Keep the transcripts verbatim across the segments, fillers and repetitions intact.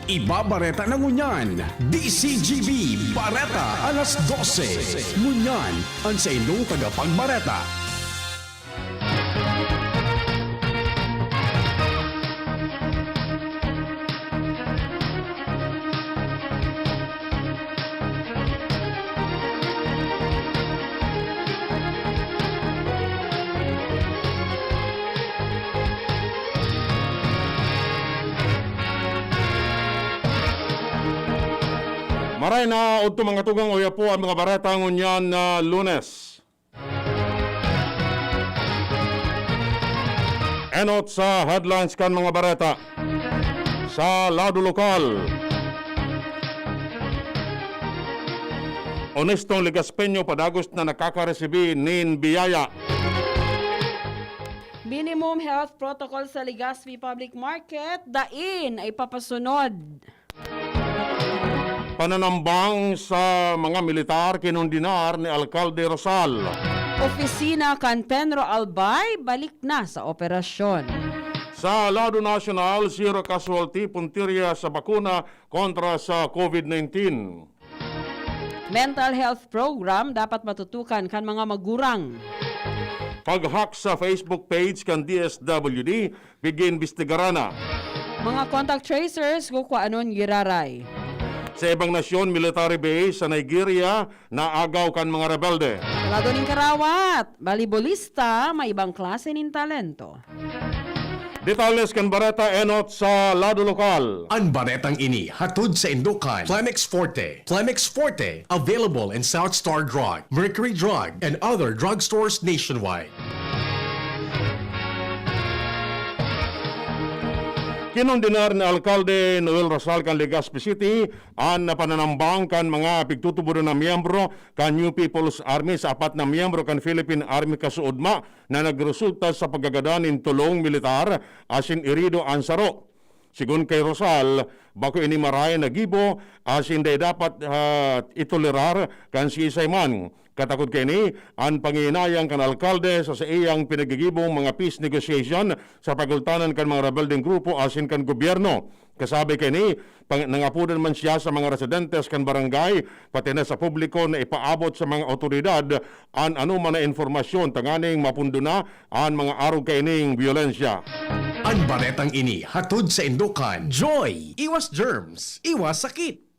Ibabareta na ngunyan, D C G B Bareta, alas dose. Ngunyan, an saindong tagapagbareta. Maray na udto, mga tugang, uya po ang mga bareta ngunyan na Lunes. Enot sa headlines kan mga bareta. Sa lado lokal, onestong Legaspeño padagos na nakakaresibi nin biyaya. Minimum health protocol sa Legazpi Public Market, dain ay papasunod. Pananambang sa mga militar kinondenar ni Alkalde Rosal. Opisina kan Penro Albay balik na sa operasyon. Sa lado nasyonal, zero casualty, puntirya sa bakuna kontra sa COVID nineteen. Mental health program dapat matutukan kan mga magurang. Pag-hack sa Facebook page kan D S W D, pig-iimbestigaran na. Mga contact tracers, kukuanon giraray. Sa ibang nasyon, military base sa Nigeria, naagaw kan mga rebelde. Sa lado nin karawat, volleyballista, may ibang klase nin talento. Detalles kan bareta enot sa lado lokal. An baretang ini hatod saindo kan Plemex Forte. Plemex Forte, available in South Star Drug, Mercury Drug, and other drugstores nationwide. Kinondenar ni Alkalde Noel Rosal kan Legazpi City an pananambang kan mga pigtutubodan na miyembro kan New People's Army sa apat na miyembro kan Philippine Army kasuodma na nagresulta sa pagkagadan nin tulong militar asin irido an saro. Sigon kay Rosal, bako ini marahay na gibo asin dai dapat, ah, itolerar kan siisay man. Katakod kaini, an pangihinayang kan alkalde sa saiyang pinagigibong mga peace negotiation sa pagultanan kan mga rebeldeng grupo asin kan gobyerno. Kasabi kaini, pang-, nangapodan man siya sa mga residentes kan barangay, pati na sa publiko na ipaabot sa mga awtoridad an anoman na impormasyon tanganing mapondo na an mga arog kaining byolensya. An baretang ini hatod saindo kan Joy! Iwas germs, iwas sakit!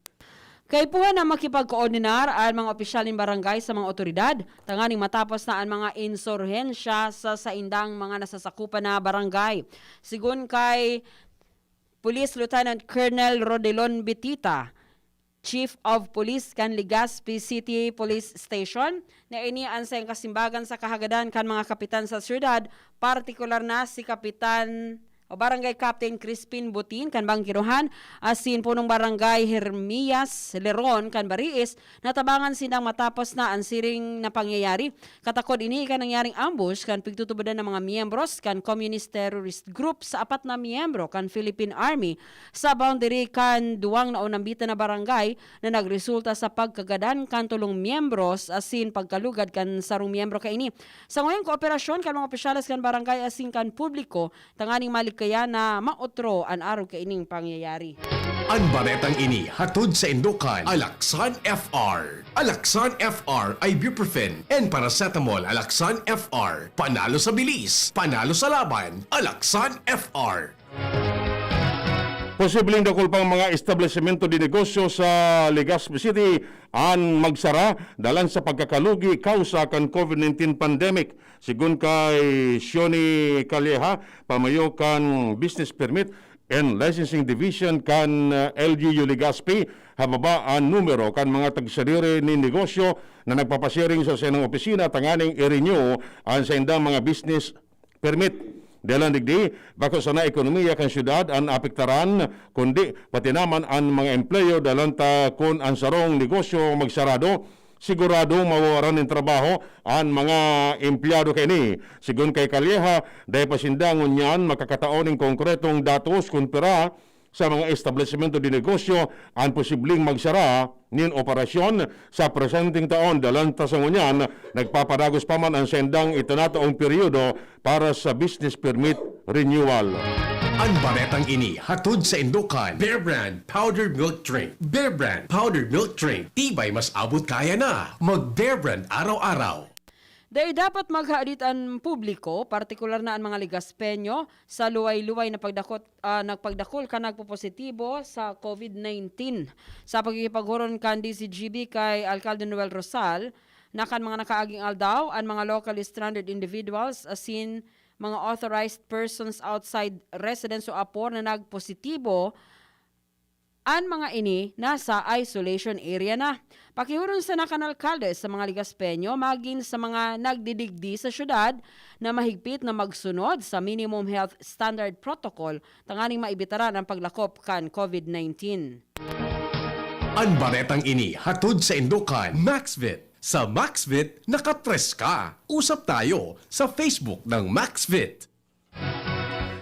Kaipuhan na makipagkoordinar an mga opisyal nin barangay sa mga awtoridad tanganing matapos na an mga insurhensya sa saindang mga nasasakupan na barangay. Sigon kay Police Lieutenant Colonel Rodelon Bitita, Chief of Police kan Legazpi City Police Station, na ini an saiyang kasimbagan sa kahagadan kan mga kapitan sa syudad, partikular na si Kapitan o Barangay Captain Crispin Butin kan Bangkirohan, asin Punong Barangay Hermias Leron kan Bariis, natabangan sindang matapos na an siring na pangyayari. Katakod ini kan nangyaring ambush kan pigtutubodan na mga miyembros kan Communist Terrorist Group sa apat na miyembro kan Philippine Army sa boundary kan duwang naonambitan na barangay na nagresulta sa pagkagadan kan tolong miyembros asin pagkalugad kan sarong miyembro kaini. Sa ngayong kooperasyon kan mga opisyales kan barangay asin kan publiko, tanganing maligkayan na maotro an arog kaining pangyayari. An baretang ini hatod saindo kan Alaksan F R. Alaksan F R, ibuprofen and paracetamol. Alaksan F R. Panalo sa bilis, panalo sa laban. Alaksan F R. Posibleng dakul pang mga establisimento de negosyo sa Legazpi City an magsara dalan sa pagkakalugi kausa kan COVID nineteen pandemic. Sigon kay Shoni Calleja, pamayo kan Business Permit and Licensing Division kan, uh, L G U Legazpi, hababa an numero kan mga tagsadiri nin negosyo na nagpapasiring sa saindang opisina tanganing i-renew an saindang mga business permit. Dalan digdi, bako sana ekonomiya kan syudad an apektaran, kundi pati naman an mga empleyo, dalan ta kun an sarong negosyo magsarado, siguradong mawawaran nin trabaho an mga empleyado kaini. Sigon kay Calleja, dai pa sinda ngunyan makakatao nin konkretong datos kun pira sa mga establisimento de negosyo an posibleng magsara nin operasyon sa presenteng taon. Dalan ta sa ngunyan, nagpapadagos pa man an saindang itinataong peryodo para sa business permit renewal. An baretang ini hatod saindo kan Bear Brand Powdered Milk Drink. Bear Brand Powdered Milk Drink, tibay mas abot kaya na. Mag Bear Brand araw-araw. Dai dapat maghadit an publiko, partikular na an mga Legaspeño, sa luway-luway na pagdakot, ah, nagpagdakul kan nagpopositibo sa COVID nineteen. Sa pakikipaghuron kan D Z G B kay Alcalde Noel Rosal, na kan mga nakaaging aldaw, an mga locally stranded individuals asin mga authorized persons outside residence o apor na nagpositibo, an mga ini nasa isolation area na. Pakihuron sana kan alkalde sa mga Legaspeño magin sa mga nagdidigdi sa syudad na mahigpit na magsunod sa minimum health standard protocol tanganing maibitaran an paglakop kan COVID nineteen. An baretang ini hatod saindo kan Maxvit. Sa Maxvit, nakapreska. Usap tayo sa Facebook ng Maxvit.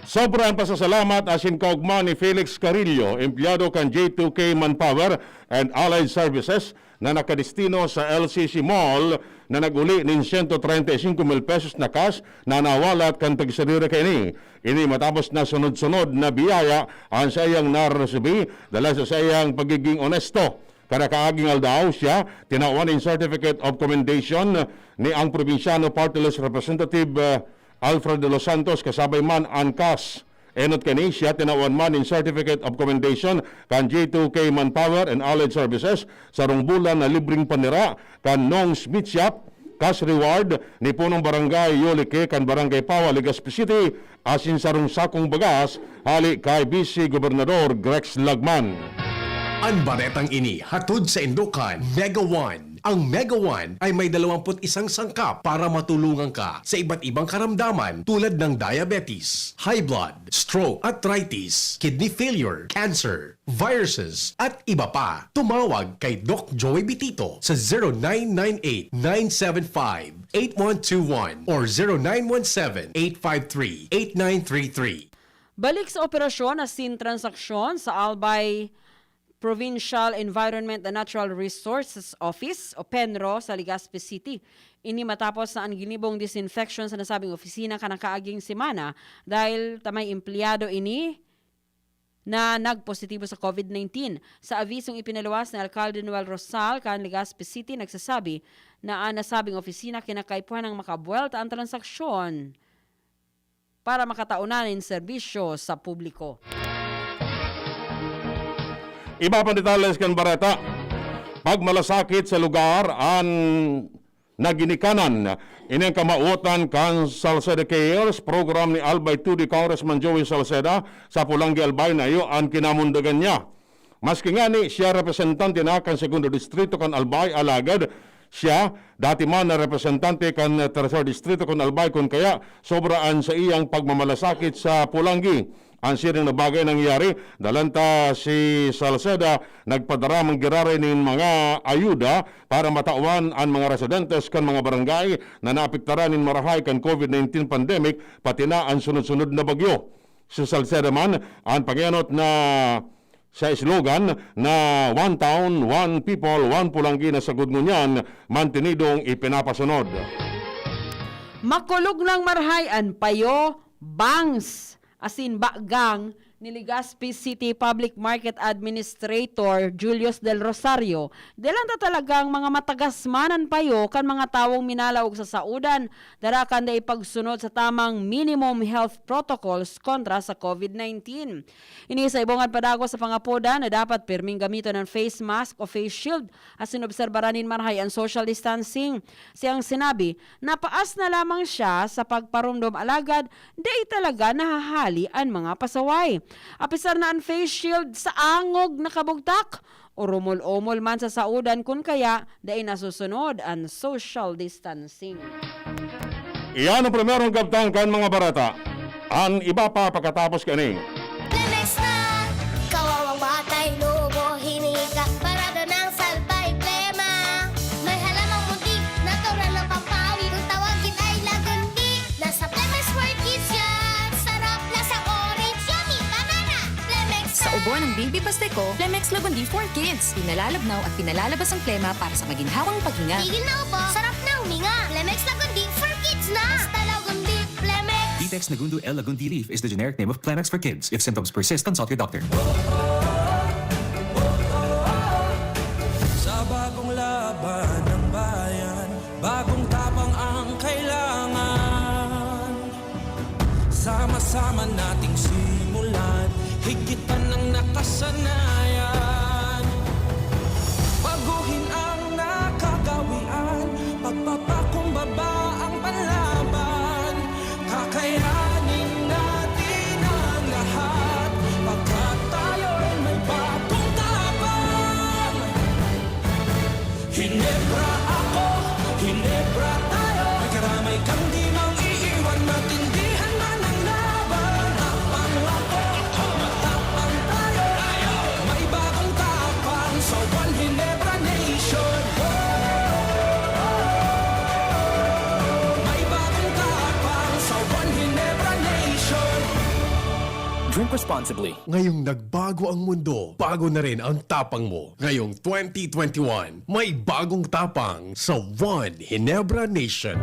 Sobra an pasasalamat asin kaogma ni Felix Carillo, empleyado kan J two K Manpower and Allied Services na nakadestino sa L C C Mall na nag-uli nin sento treinta y cinco mil pesos na cash na nawalat kan tagsadiri kaini. Ini matapos na sunod-sunod na biyaya an saiyang naresibi dala sa saiyang pagiging onesto. Kada kaaging aldaw siya, tinawan nin Certificate of Commendation ni ang Probinsyano Party List Representative, eh, Alfred De Los Santos, kasabay man an cash. Enot kani siya, tinawan man nin Certificate of Commendation kan J two K Manpower and Allied Services, sarong bulan na libreng panira kan Nong's Meat Shop, cash reward ni Punong Barangay Yolique kan Barangay Pawa, Legazpi City, asin sarong sakong bagas hali kay Vice Gobernador Grex Lagman. An baretang ini hatod saindo kan Mega One. Ang Mega One ay may dalawampu't isang sangkap para matulungan ka sa iba't ibang karamdaman tulad ng diabetes, high blood, stroke, arthritis, kidney failure, cancer, viruses, at iba pa. Tumawag kay Doc Joey Bitito sa zero nine nine eight, nine seven five, eight one two one or zero nine one seven, eight five three, eight nine three three. Balik sa operasyon asin transaksyon sa Albay Provincial Environment and Natural Resources Office o PENRO sa Legazpi City. Ini matapos na an ginibong disinfection sa nasabing opisina kan nakaaging semana dahil ta may empleyado ini na nagpositibo sa COVID nineteen. Sa abisong ipinaluwas ni Alcalde Noel Rosal kan Legazpi City, nagsasabi na an nasabing opisina kinakaipuhan ng makabuwelta an transaksyon para makatao na nin serbisyo sa publiko. Iba pang detalles kan bareta. Pagmalasakit sa lugar an naginikanan. Ini ang kamawotan kan Salceda Cares program ni Albay Two D Congressman Joey Salceda sa Polangui, Albay, na iyo an kinamundagan niya. Maski ngani siya representante na kan Segundo Distrito kan Albay, alagad siya dati man na representante kan Tercer Distrito kan Albay, kun kaya sobra an saiyang pagmamalasakit sa Polangui. An siring na bagay nangyari, dalan ta si Salceda nagpadara man giraray nin mga ayuda para matawan an mga residentes kan mga barangay na naapektaran nin marahay kan COVID nineteen pandemic, pati na an sunod-sunod na bagyo. Si Salceda man an pangenot na sa slogan na "One Town, One People, One Polangui" na sagkod ngunyan mantinidong ipinapasunod. Makulog nang marahay an payo, bangs asin bagang ni Legazpi City Public Market Administrator Julius Del Rosario. Dalan ta talagang mga matagas man an payo kan mga tawong minalaog sa saodan, dara kan dai pagsunod sa tamang minimum health protocols kontra sa COVID nineteen. Ini sa ibong an padagos sa pangapodan na dapat pirming gamiton an face mask o face shield asin obserbaran nin marahay an social distancing. Siyang sinabi, napaas na lamang siya sa pagparomdom alagad dai talaga nahahali an mga pasaway. Apisar na an face shield sa angog na kabugtak, orumol-omol man sa saodan kun kaya dai nasusunod an social distancing. Iyan ang primerong kabtang kan mga bareta. An iba pa pakatapos kani. Lemex na! Kawawang batay, lobo, hinika, parada ng salbay, plema. May halamang muntik, natural na pampawi. Kung tawagin ay lagundi, nasa Lemex World Kids yan. Sarap, lasang orange, yummy, banana. Lemex Sa na! Ubo ng Baby Pasteco, Lemex Lagundi for Kids. Pinalalabnaw at pinalalabas ang plema para sa maginhawang paghinga. Tigil na ubo, sarap na huminga. Lemex Lagundi for Kids na! Basta Lagundi, Lemex! Text Nagundu L Lagundi leaf is the generic name of Kleenex for kids. If symptoms persist, consult your doctor. Sa bagong laban ng bayan, bagong tapang ang kailangan. Sama-sama nating simulan, higit pa ng nakasanayan. Baguhin ang nakagawian, pagpapakumbaba ang panlaban. Kakayanin natin ang lahat, pagkat tayo'y may bagong tapang. Hinebra ako, Hinebra tayo. Magkaramay kang di mang iiwan, matindihan man ang laban. Tapang ako, matapang tayo. May bagong tapang sa One Hinebra Nation. May bagong tapang sa One Hinebra Nation. Drink responsibly. Ngayong nagbago ang mundo, bago na rin ang tapang mo. Ngayong twenty twenty-one, may bagong tapang sa One Ginebra Nation.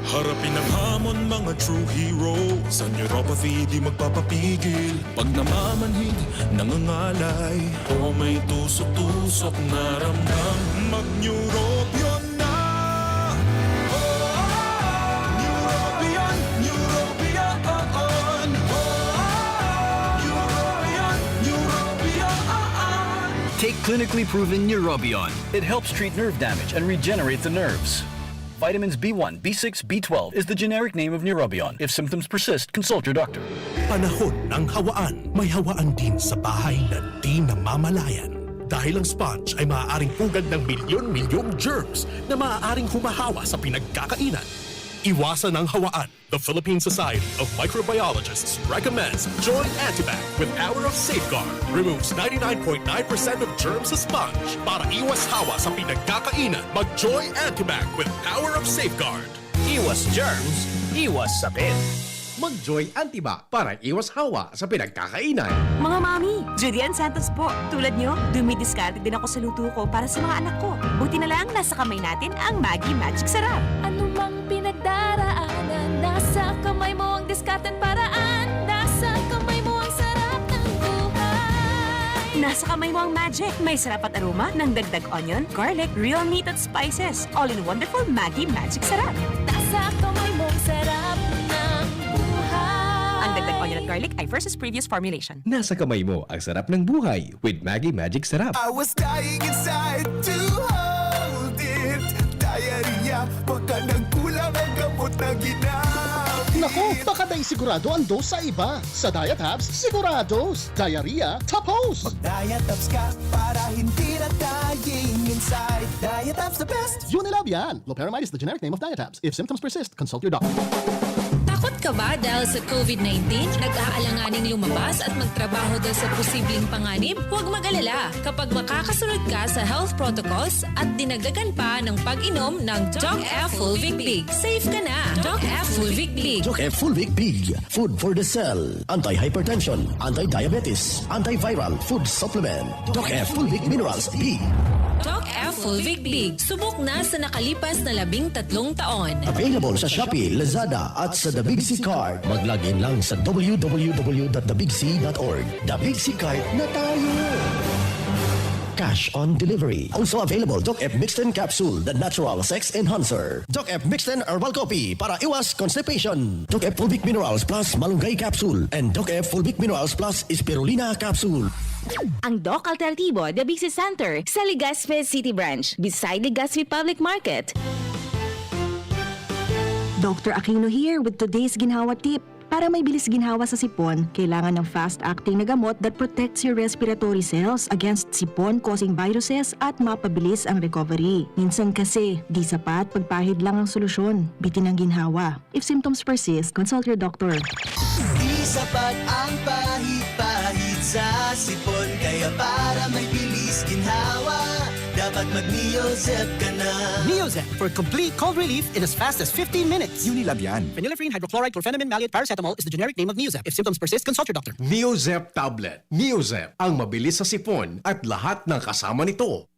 Harapin ang hamon, mga true hero. Sa neuropathy, di magpapapigil. Pag namamanhid, nangangalay, o may tusok-tusok na ramdam, mag-Neurobion na! Oh, Neurobion, Neurobion, oh, oh. Neurobion, Neurobion, oh, oh. Take clinically proven Neurobion. It helps treat nerve damage and regenerates the nerves. Vitamins B one, B six, B twelve is the generic name of Neurobion. If symptoms persist, consult your doctor. Panahon ng hawaan. May hawaan din sa bahay na di namamalayan. Dahil ang sponge ay maaaring pugad ng milyon-milyong germs na maaaring humahawa sa pinagkakainan. Iwasan ang hawaan. The Philippine Society of Microbiologists recommends Joy Antibac with Power of Safeguard. Removes ninety-nine point nine percent of germs sa sponge. Para iwas hawa sa pinagkakainan, mag-Joy Antibac with Power of Safeguard. Iwas germs, iwas sakit. Mag-Joy Antibac para iwas hawa sa pinagkakainan. Mga mami, Julian Santos po. Tulad nyo, dumidiskarte din ako sa luto ko para sa mga anak ko. Buti na lang, nasa kamay natin ang Maggi Magic Sarap. Ano mang pinagdaraanan, nasa kamay mo ang diskarteng paraan. Nasa kamay mo ang sarap ng buhay. Nasa kamay mo ang magic. May sarap at aroma ng dagdag onion, garlic, real meat at spices. All in wonderful Maggi Magic Sarap. Nasa kamay mo ang sarap ng buhay. Ang dagdag onion at garlic ay versus previous formulation. Nasa kamay mo ang sarap ng buhay with Maggi Magic Sarap. I was dying inside to hold it. Diarrhea, baka nagkulang ang gamot na ginamit. Naku, baka dai sigurado ang dose sa iba. Sa Diatabs, sigurados. Diarrhea, tapos! Mag-Diatabs ka para hindi na dying inside. Diatabs the best! Unilab yan! Loperamide is the generic name of Diatabs. If symptoms persist, consult your doctor. Takot ka ba dahil sa COVID nineteen? Nag-aalanganing lumabas at magtrabaho dahil sa posibleng panganib? Huwag mag-alala. Kapag makakasunod ka sa health protocols at dinagdagan pa ng pag-inom ng Doc F Fulvic Big, safe ka na. Doc F Fulvic Big. Doc F Fulvic Big. Food for the cell. Anti-hypertension, anti-diabetes, antiviral food supplement. Doc F Fulvic Minerals Big. Doc F Fulvic Big. Subok na sa nakalipas na labing tatlong taon. Available sa Shopee, Lazada, at sa The Big C Cart. Mag-log in lang sa w w w dot the big c dot org. The Big C Cart na tayo! Cash on delivery. Also available, Doc F Mixten Capsule, the natural sex enhancer. Doc F Mixten Herbal Coffee para iwas constipation. Doc F Fulvic Minerals Plus Malunggay Capsule and Doc F Fulvic Minerals Plus Spirulina Capsule. Ang Doc Alternatibo, The Big C Center, sa Legazpi City Branch, beside Legazpi Public Market. Doctor Aquino here with today's ginhawa tip. Para may bilis ginhawa sa sipon, kailangan ng fast-acting na gamot that protects your respiratory cells against sipon-causing viruses at mapabilis ang recovery. Minsan kasi, di sapat pagpahid lang ang solusyon. Bitin ang ginhawa. If symptoms persist, consult your doctor. Di sapat ang pahid-pahid sa sipon, kaya para may bilis ginhawa, dapat mag-Neozep ka na. Neozep for complete cold relief in as fast as fifteen minutes. Unilab yan. Phenylephrine, hydrochloride, chlorphenamine, maleate, paracetamol is the generic name of Neozep. If symptoms persist, consult your doctor. Neozep tablet. Neozep, ang mabilis sa sipon at lahat ng kasama nito.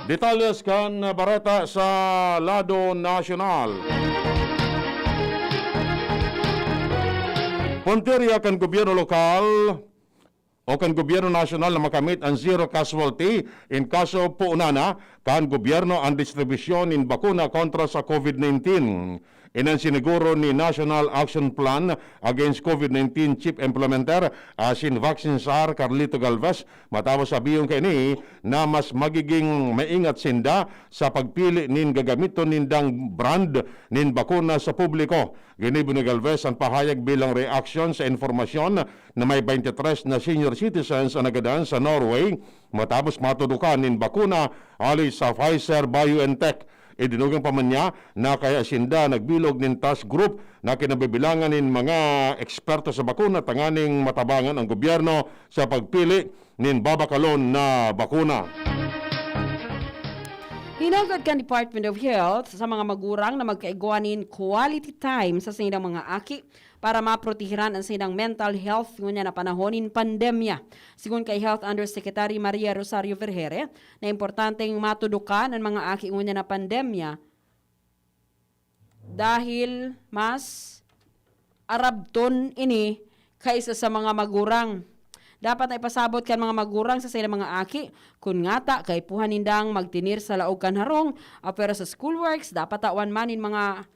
Detalles kan bareta sa lado nasyonal. Puntirya kan gobyerno lokal o kan gobyerno nasyonal na makamit an zero casualty in kaso puunana kan gobyerno an distribusyon nin bakuna kontra sa COVID nineteen. Iyan an siniguro ni National Action Plan Against COVID nineteen Chief Implementer asin Vaccine Czar Carlito Galvez, matapos sabihon kaini na mas magiging maingat sinda sa pagpili nin gagamiton nindang brand nin bakuna sa publiko. Ginibo ni Galvez an pahayag bilang reaksyon sa impormasyon na may twenty-three na senior citizens an nagadan sa Norway matapos matudukan nin bakuna hali sa Pfizer-BioNTech. Idinugang pa man niya na kaya sinda nagbilog nin task group na kinabibilangan nin mga eksperto sa bakuna tanganing matabangan ang gobyerno sa pagpili nin babakalon na bakuna. Hinagad kan Department of Health sa mga magurang na magkaigwa nin quality time sa saindang mga aki para maprotehiran an saindang mental health ngunyan na panahon nin pandemya. Sigon kay Health Undersecretary Maria Rosario Vergeire, na importanteng matudukan an mga aki ngunyan na pandemya dahil mas arabton ini kaisa sa mga magurang. Dapat na ipasabot kan mga magurang sa saindang mga aki kun ngata kaipuhan nindang magtener sa laog kan harong, apwera sa schoolworks, dapat tawan man nin mga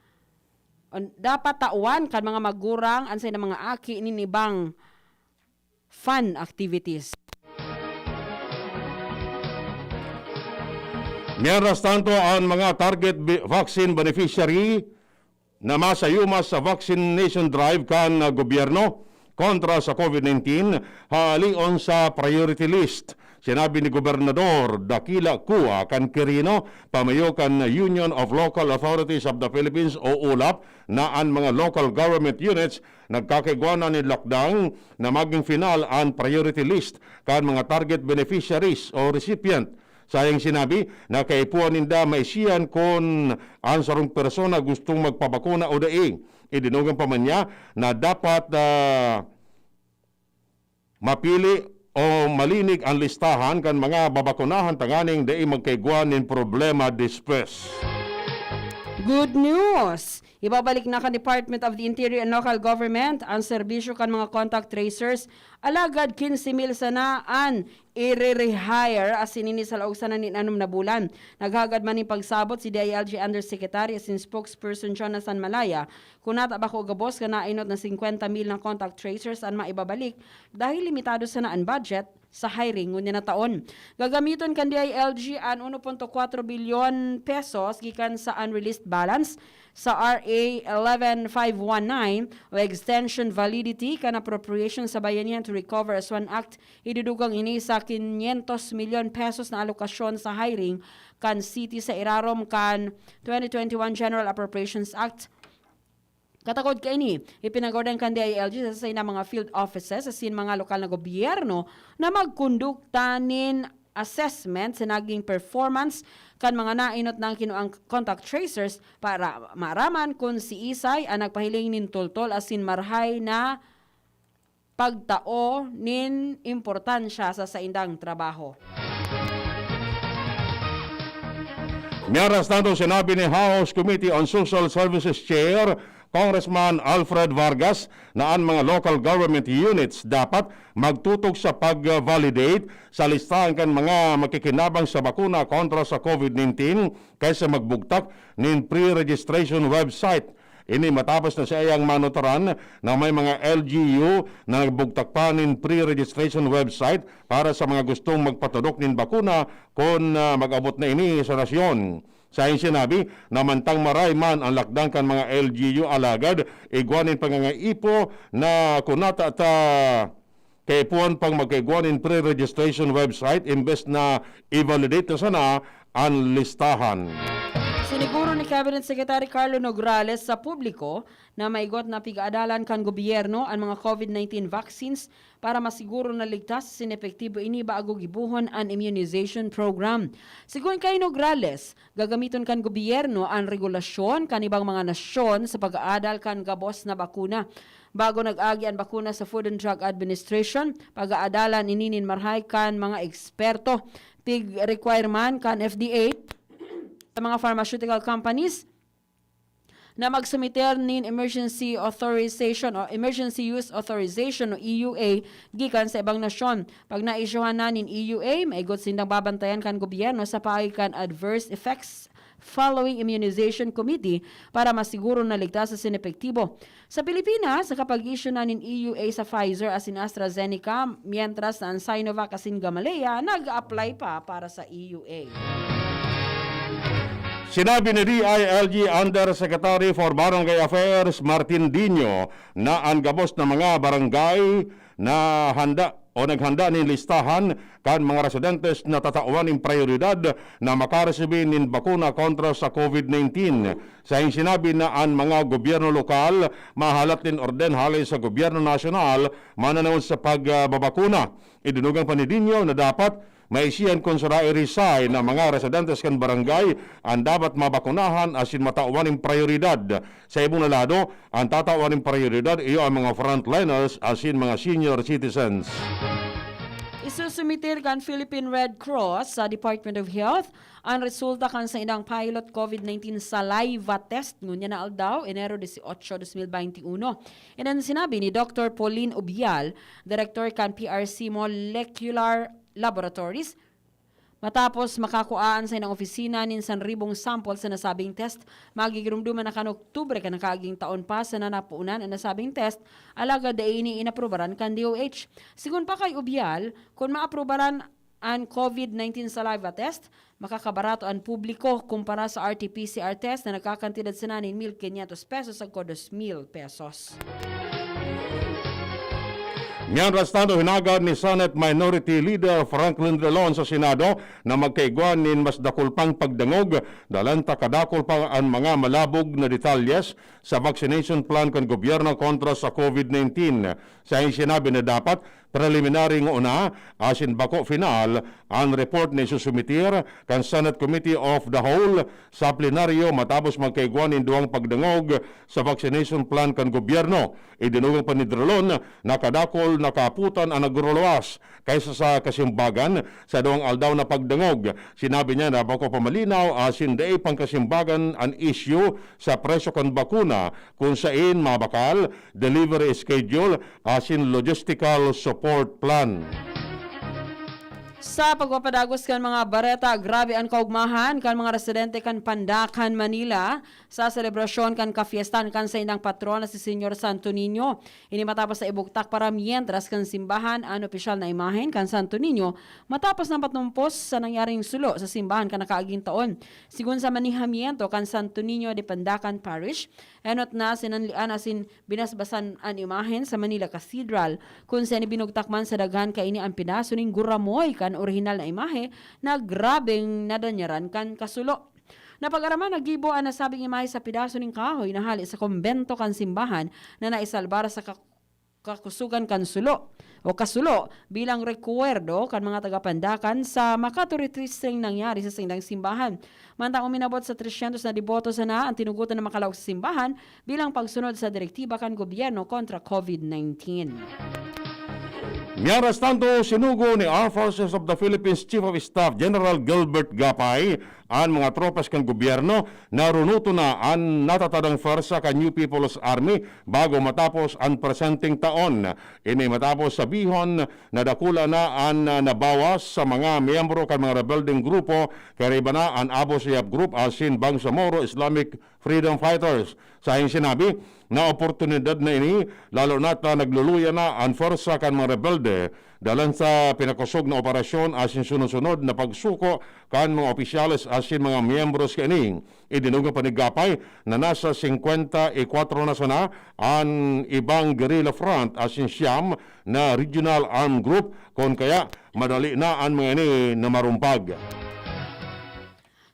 dapat tawan kan mga magurang an saindang mga aki nin ibang fun activities. Mientras tanto, ang mga target bi- vaccine beneficiary na masayuma sa vaccination drive kan gobyerno kontra sa COVID nineteen halion sa priority list. Sinabi ni Gobernador Dakila Cua kan Quirino, pamayo kan Union of Local Authorities of the Philippines o ULAP, na an mga local government units nagkakaigwa na nin lakdang na maging final an priority list kan mga target beneficiaries o recipient. Sayang sinabi na kaipuhan ninda maisiyan kun an sarong persona gustong magpabakuna o dai. Idinugang pa man niya na dapat ah, mapili o malinig an listahan kan mga babakunahan tanganing dai magkaigwa nin problema despues. Good news! Ibabalik na kan Department of the Interior and Local Government an serbisyo kan mga contact tracers, alagad quince mil sana an i-rehire asin ini sa laog sana nin anom na bulan. Naghagad man nin pagsabot si D I L G Undersecretary asin Spokesperson Jonathan Malaya kun nata bako gabos kan nainot na singkwenta mil na contact tracers an maibabalik dahil limitado sana an budget sa hiring ngunyan na taon. Gagamiton kan D I L G an uno punto kwatro bilyon pesos gikan sa unreleased balance sa R A eleven five one nine o extension validity kan appropriation sa bayanihan to recover as one act. Idudugang ini sa quinientos milyon pesos na alokasyon sa hiring kan city sa irarom kan twenty twenty-one General Appropriations Act. Katakod kaini, ipinagordan kan D I L G sa saindang mga field offices asin mga lokal na gobyerno na magkondukta nin assessment sa naging performance kan mga nainot na kinuang contact tracers para maaraman kun siisay an nagpahiling nin toltol asin marahay na pagtao nin importansya sa saindang trabaho. Mientras tanto, sinabi ni House Committee on Social Services Chair Congressman Alfred Vargas na an mga local government units dapat magtutok sa pag-validate sa listahan kan mga makikinabang sa bakuna kontra sa COVID nineteen kaysa magbugtak nin pre-registration website. Ini matapos na saiyang manotaran na may mga L G U na nagbugtak pa nin pre-registration website para sa mga gustong magpatudok nin bakuna kun ah, mag-abot na ini sa nasyon. Sa sinabi na mantang maray man ang lakdang kan mga L G U alagad igwa nin pangangaipo na kunata ta kaipuhan pang magkaigwa nin pre-registration website imbes na i-validate na sana an listahan. Siniguro ni Cabinet Secretary Carlo Nograles sa publiko na maigot na pigaadalan kan gobyerno an mga COVID nineteen vaccines para masiguro na ligtas asin epektibo ini bago gibohon an immunization program. Sigon kay Nograles, gagamiton kan gobyerno an regulasyon kan ibang mga nasyon sa pag-aadal kan gabos na bakuna. Bago nag-agi an bakuna sa Food and Drug Administration, pag-aadalan ini nin marahay kan mga eksperto. Pig-require man kan F D A sa mga pharmaceutical companies na magsumiter nin emergency authorization o emergency use authorization o E U A gikan sa ibang nasyon. Pag naisyuhan na nin E U A, maigot sindang babantayan kan gobyerno sa paagi kan adverse effects following immunization committee para masiguro na ligtas asin epektibo. Sa Pilipinas, sa kapag-issue na nin E U A sa Pfizer asin AstraZeneca, mientras na an Sinovac asin Gamaleya nag-a-apply pa para sa E U A. Sinabi ni D I L G Undersecretary for Barangay Affairs Martin Dino na an gabos na mga barangay na handa o naghanda nin listahan kan mga residentes na tatawan nin prayoridad na makaresibi nin bakuna kontra sa COVID nineteen. Sa sinabi na an mga gobyerno lokal mahalat nin orden hali sa gobyerno nasyonal mananawon sa pagbabakuna. Idinugang pa ni Dino na dapat maisihan kun sara i-resign na mga residentes kan barangay an dapat mabakunahan asin matawan nin prayoridad. Sa ibong na lado, an tatawan nin prayoridad iyo an mga frontliners asin mga senior citizens. Isusumiter kan Philippine Red Cross sa Department of Health an resulta kan saindang pilot COVID nineteen saliva test ngunyan na aldaw, Enero dieciocho, dos mil veintiuno. Yan ang sinabi ni Doctor Pauline Ubial, Director kan P R C Molecular Laboratories, matapos makakua an saindang opisina nin sanribong sample sa nasabing test, magigirumduman na kan Oktubre kan nakaaging taon pa sana napuunan an nasabing test, alagad dai ini inaprubaran kan D O H. Sigon pa kay Ubial, kun maaprubaran an COVID nineteen saliva test, makakabarato an publiko kumpara sa R T P C R test na nagkakantidad sana nin mil quinientos pesos sagkod dos mil pesos. Mientras tanto, hinagad ni Senate Minority Leader Franklin Drilon sa Senado na magkaigwa nin mas dakul pang pagdangog, dalan ta kadakul pa an mga malabog na detalyes sa vaccination plan kan gobyerno kontra sa COVID nineteen. Sa sinabi na dapat preliminary ngona asin bako final an report na isusumiter kan Senate Committee of the Whole sa plenaryo matapos magkaigwa nin duwang pagdangog sa vaccination plan kan gobyerno. Idinugang pa ni Drilon na kadakul na kaaputan an nagruluwas kaysa sa kasimbagan sa duwang aldaw na pagdangog. Sinabi niya na bako pa malinaw asin dai pang kasimbagan an issue sa presyo kan bakuna, kun sain mabakal, delivery schedule, asin logistical support plan. Sa pagpapadagos kan mga bareta, grabe an kaugmahan kan mga residente kan Pandacan, Manila, sa selebrasyon kan kafiestan kan saindang patron na si Señor Santo Niño. Ini matapos sa ibugtak para mientras kan simbahan an opisyal na imahen kan Santo Niño matapos na matumpos sa nangyaring sulo sa simbahan kan nakaaging taon. Sigon sa manihamiento kan Santo Niño de Pandacan Parish, enot na sinanlian asin binasbasan an imahen sa Manila Cathedral, kun saen binugtak man sa daghan kaini an pedaso nin guramoy kan orihinal na imahe na grabeng nadanyaran kan kasulo. Napag-araman na gibo an nasabing imahe sa pedaso nin kahoy na hale sa kumbento kan simbahan na naisalbar sa ka-, kakusogan kan sulo o kasulo bilang rekuwerdo kan mga taga-Pandacan sa makaturitristeng nangyari sa saindang simbahan. Mantang uminabot sa tresyentos na deboto sana an tinugotan na makalaog sa simbahan bilang pagsunod sa direktiba kan gobyerno kontra COVID nineteen. Mientras tanto, sinugo ni Armed Forces of the Philippines Chief of Staff General Gilbert Gapay an mga tropas kan gobyerno na runuton na an natatadang pwersa kan New People's Army bago matapos an presenteng taon. Ini matapos sabihon na dakula na an, ah, nabawas sa mga miyembro kan mga rebeldeng grupo, kaiba na an Abu Sayyaf Group asin Bangsamoro Islamic Freedom Fighters. Sa iyang sinabi, na oportunidad na ini, lalo na ta nagluluya na an pwersa kan mga rebelde, dalan sa pinakosog na operasyon asin sunod-sunod na pagsuko kan mga opisyales asin mga miyembros kaini. Idinugang pa ni Gapay na nasa singkwenta y kwatro na sana an ibang guerrilla front asin siyam na regional armed group, kun kaya madali na an mga ini na marumpag.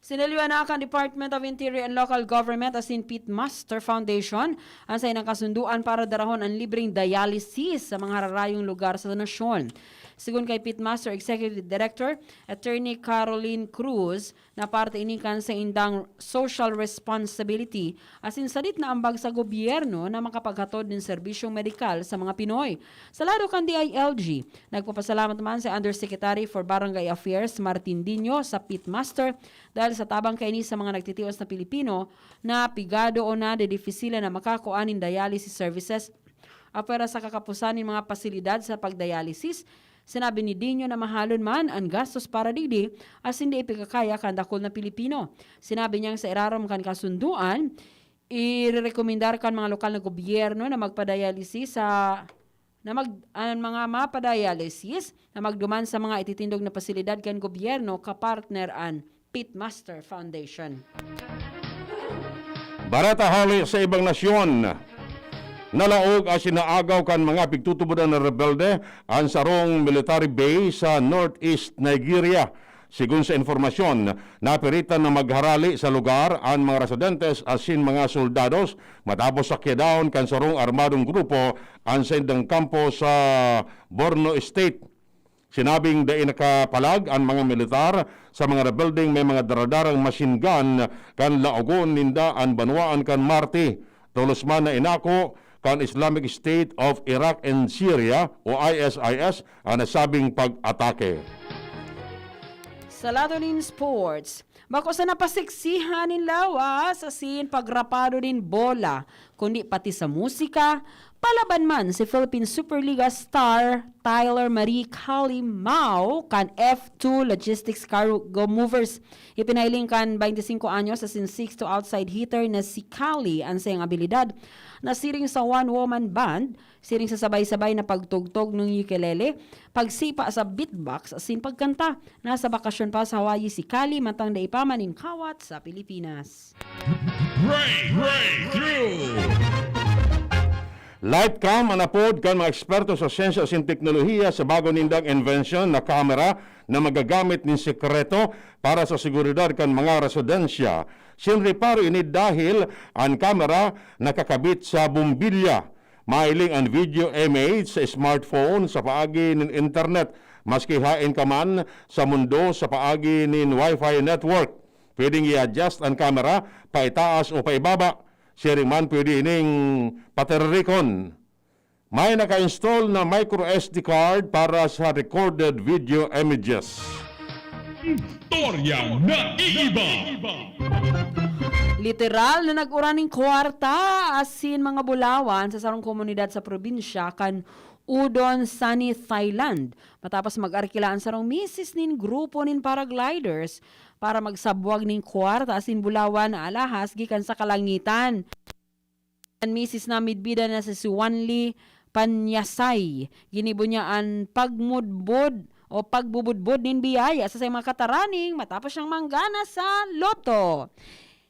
Sinaliwan na kan Department of Interior and Local Government asin Pitmaster Foundation an saindang kasundoan para darahon an libreng dialysis sa mga hararayong lugar sa nasyon. Sigon kay Pitmaster Executive Director Attorney Caroline Cruz, na parte ini kan saindang social responsibility asin sadit na ambag sa gobyerno na makapaghatod nin serbisyong medikal sa mga Pinoy. Sa lado kan D I L G, nagpapasalamat man si Undersecretary for Barangay Affairs Martin Dinho sa Pitmaster dahil sa tabang kaini sa mga nagtitios na Pilipino na pigado o nadedefisilan na makakua nin dialysis services. Apwera sa kakapusan nin mga pasilidad sa pagdialysis, sinabi ni Dinho na mahalon man an gastos para digdi asin di ipikakaya kan dakul na Pilipino. Sinabi niyang sa irarom kan kasundoan, irerekomendar kan mga lokal na gobyerno na magpadialysis sa na mag, an mga mapadialysis na magduman sa mga ititindog na pasilidad kan gobyerno kapartner an Pitmaster Foundation. Bareta hali sa ibang nasyon. Nalaog asin naagaw kan mga pigtutubodan na rebelde an sarong military base sa northeast Nigeria. Sigon sa impormasyon, napiritan na magharali sa lugar an mga residentes asin mga soldados matapos sakyadaon kan sarong armadong grupo an saindang kampo sa Borno State. Sinabing dai nakapalag an mga militar sa mga rebeldeng may mga daradarang machine gun kan laogon ninda an banwaan kan Marte. Tolos man na inako kan Islamic State of Iraq and Syria o I S I S an nasabing pag-atake. Sa lado nin sports, bako sa napasiksihan nin lawas asin pagrapado nin bola, kundi pati sa musika, palaban man si Philippine Superliga star Tyler Marie Cali Mao kan F two Logistics Cargo Movers. Ipinahiling kan twenty-singko anyos asin six-two outside hitter na si Cali an saiyang abilidad. Nasiring sa one-woman band, siring sa sabay-sabay na pagtugtog nin ukulele, pagsipa sa beatbox asin pagkanta. Nasa bakasyon pa sa Hawaii si Cali, mantang dai pa man nin kawat sa Pilipinas. Break, breakthrough! Lightcam an apod kan mga eksperto sa syensya asin teknolohiya sa bago nindang imbensyon na kamera na magagamit nin sekreto para sa seguridad kan mga residensya. Sinreparo ini dahil an kamera nakakabit sa bombilya. Mahiling an video image sa smartphone sa paagi nin internet, maski haen ka man sa mundo sa paagi nin Wi-Fi network. Pwedeng i-adjust an kamera paitaas o paibaba. Siring man, pwede ining patirikon. May naka-install na micro S D card para sa recorded video images. Istoryang naiiba. Literal na nag-uran nin kwarta asin mga bulawan sa sarong komunidad sa probinsya kan Udon Thani, Thailand, matapos mag-arkila an sarong misis nin grupo nin paragliders para magsabwag nin kwarta asin bulawan na alahas gikan sa kalangitan. An misis na midbida na si Suwanli Panyasay, ginibo niya an pagmudbod o pagbubudbod nin biyaya sa saiyang mga kataraning matapos siyang manggana sa lotto.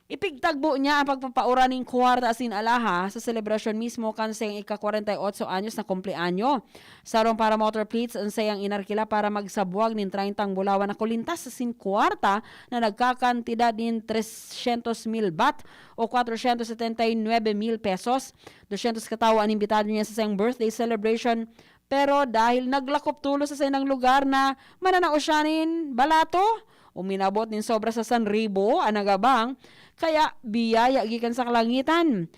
Ipigtagbo niya an pagpapaura nin kwarta asin alahas sa selebrasyon mismo kan saiyang ika-kwarenta y otso anyos na kumpleanyo. Sarong paramotor plates an saiyang inarkila para magsabwag nin treyntang bulawan na kulintas asin kwarta na nagkakantidad nin trescientos mil baht o kwatrosyentos setenta y nuebe mil pesos. Dusyentos katawo an imbitado niya sa saiyang birthday celebration, pero dahil naglakop tolos sa saindang lugar na mananao siya nin balato, uminabot nin sobra sa sanribo an nagabang, kaya biyaya gikan sa kalangitan.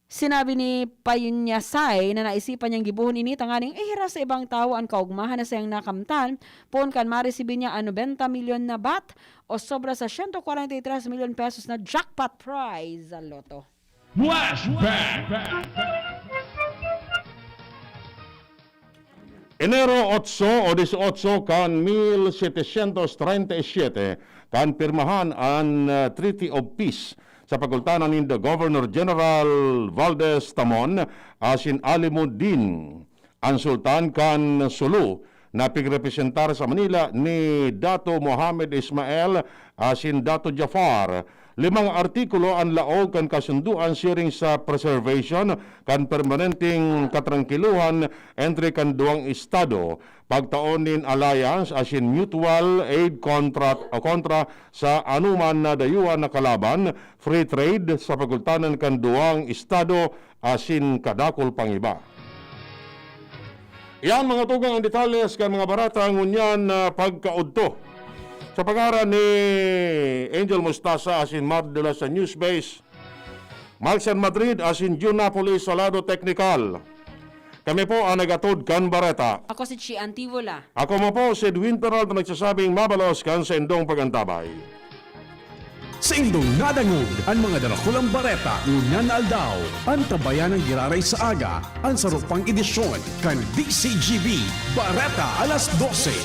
Sinabi ni Panyasay na naisipan niyang gibohon ini tanganing ihiras sa ibang tawo an kaogmahan na saiyang nakamtan, poon kan maresibi niya an nobenta milyon na baht o sobra sa siyento kwarenta y tres milyon pesos na jackpot prize sa lotto. Flashback! Enero otso o dieciocho kan mil setecientos treinta y siete, kan pirmahan an, ah, Treaty of Peace sa pagultanan ni the Governor General Valdez Tamon asin Alimuddin, an Sultan kan Sulu, na pigrepresentar sa Manila ni Dato Mohamed Ismail asin Dato Jafar. limang artikulo an laog kan kasundoan siring sa preservation kan permanenteng katrangkilohan entre kan duwang estado, pagtao nin alliance asin mutual aid kontra o kontra sa anoman na dayuhan na kalaban, free trade sa pagultanan kan duwang estado asin kadakul pang iba. Iyan, mga tugang, ang detalles kan mga bareta ngunyan na pagkaudto. Sa pangaran ni Angel Mostasa asin Mar de la sa Newsbase, Mark San Madrid asin Jun Napoli sa lado teknikal. Kami po ang nagatod kan bareta. Ako si Chi Antivola. Ako mo po si Edwin Peralta, nagsasabing mabalos kan sa indong pagantabay. Sa indong nadangog an mga darakulang bareta ngunyan na aldaw, an tabayan nang giraray sa aga, an sarong pang edisyon kan D C G B Bareta alas dose.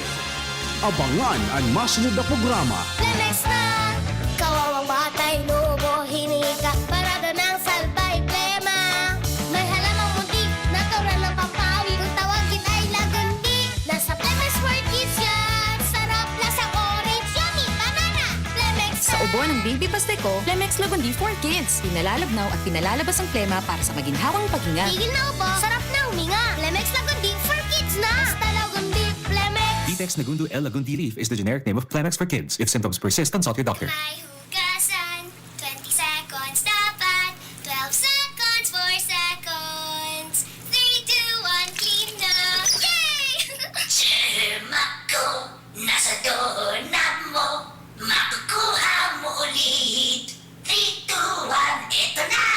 Abangan an masunod na programa. Lemex na! Kawawang batay, nubo, hinika, parada ng salbay, plema. May halamang munti, natural ng pampawi. Kung tawagin ay lagundi, nasa Lemex for Kids yan! Sarap, lasang orange, yummy, banana! Lemex Sa na! Ubo ng Baby Pasteco, Lemex Lagundi for Kids. Pinalalabnaw at pinalalabas ang plema para sa maginhawang paghinga. Tigil na ubo, sarap na huminga. Lemex Lagundi for Kids na! Basta Lagundi, Lemex! Vitex Nagundo L Lagundi Leaf is the generic name of Plemex for Kids. If symptoms persist, consult your doctor. May hugasan, twenty seconds dapat, twelve seconds, four seconds, three, two, one, clean na! Yay! Germako, nasa donut mo, makukuha mo ulit. Three, two, one, eto na!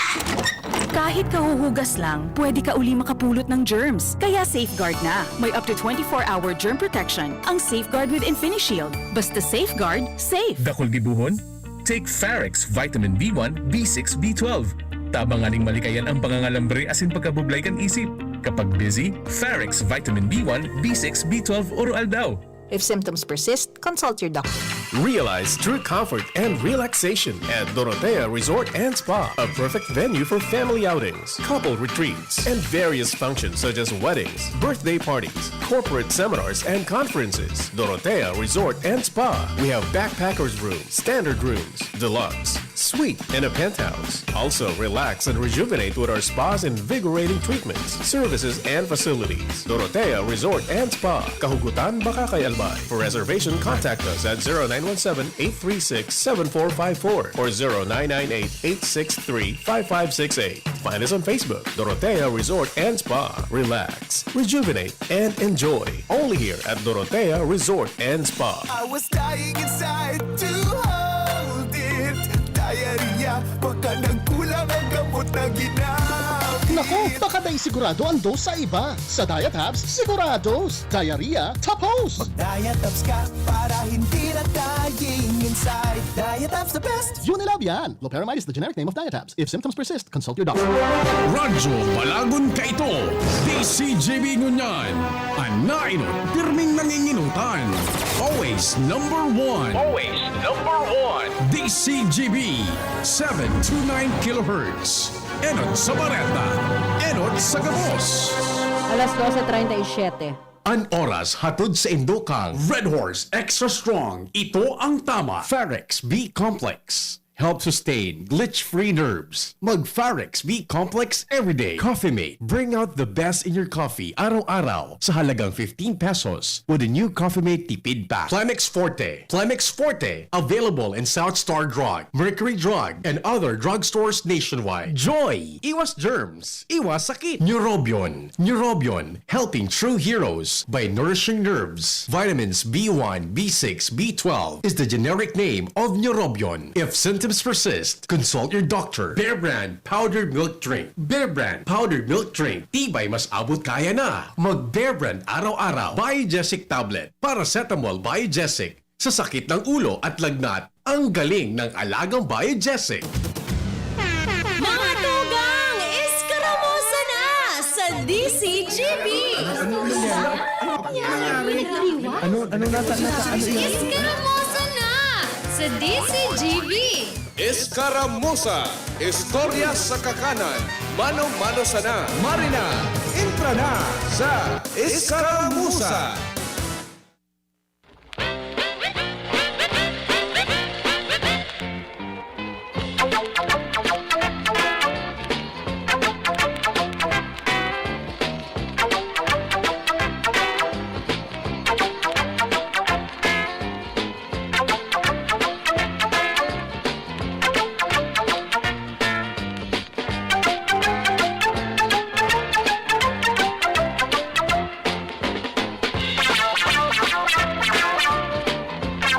Kahit kahuhugas lang, pwede ka uli makapulot ng germs. Kaya Safeguard na. May up to twenty-four hour germ protection ang Safeguard with InfiniShield. Basta Safeguard, safe. Dakul gibohon? Take Farex Vitamin B one, B six, B twelve. Tabang nganing malikayan ang pangangalambre asin pagkabublay kan isip. Kapag busy, Farex Vitamin B one, B six, B twelve, oro aldaw. If symptoms persist, consult your doctor. Realize true comfort and relaxation at Dorotea Resort and Spa, a perfect venue for family outings, couple retreats, and various functions such as weddings, birthday parties, corporate seminars, and conferences. Dorotea Resort and Spa. We have backpackers room, standard rooms, deluxe, suite, and a penthouse. Also, relax and rejuvenate with our spa's invigorating treatments, services, and facilities. Dorotea Resort and Spa, Kahugutan, Bacacay, Albay. For reservation, contact us at zero nine one seven, eight three six, seven four five four or zero nine nine eight, eight six three, five five six eight. Find us on Facebook, Dorotea Resort and Spa. Relax, rejuvenate, and enjoy. Only here at Dorotea Resort and Spa. I was dying inside to hold it. Diarrhea, baka nagkulang ang gamot na ginamit. Naku, baka dai sigurado ang dose sa iba. Sa Diatabs, sigurados. Diarrhea, tapos! Mag-Diatabs ka para hindi na dying inside. Diatabs the best! Unilab yan! Loperamide is the generic name of Diatabs. If symptoms persist, consult your doctor. Radyo Balagon kaito, D C G B ngunyan. An nainot, pirming nanginginutan. Always number one. Always number one. D C G B, seven two nine kilohertz. Enot sa bareta, enot sa gabos. Alas dose treinta y siete. An oras hatod sa indo kang Red Horse Extra Strong. Ito ang tama. Farex B Complex. Help sustain glitch-free nerves. Mag Farex B Complex everyday. Coffee Mate. Bring out the best in your coffee araw-araw sa halagang fifteen pesos with the new Coffee Mate Tipid Pack. Plemex Forte. Plemex Forte. Available in South Star Drug, Mercury Drug, and other drugstores nationwide. Joy! Iwas germs. Iwas sakit. Neurobion. Neurobion. Helping true heroes by nourishing nerves. Vitamins B one, B six, B twelve is the generic name of Neurobion. If symptoms persist, consult your doctor. Bear Brand powdered milk drink. Bear Brand powdered milk drink. Tibay mas abot kaya na. Mag Bear Brand araw-araw. Biogesic tablet. Paracetamol Biogesic. Sa sakit ng ulo at lagnat, ang galing ng alagang Biogesic. Mga tugang, eskaramusa na sa D C G B! Ano, ano nangyari? Ano, ano nasa, nasa, ano yun? Eskaramusa na sa D C G B! Eskaramusa, istorya sa kakanan, mano-mano sana. Marina, entra na sa Eskaramusa!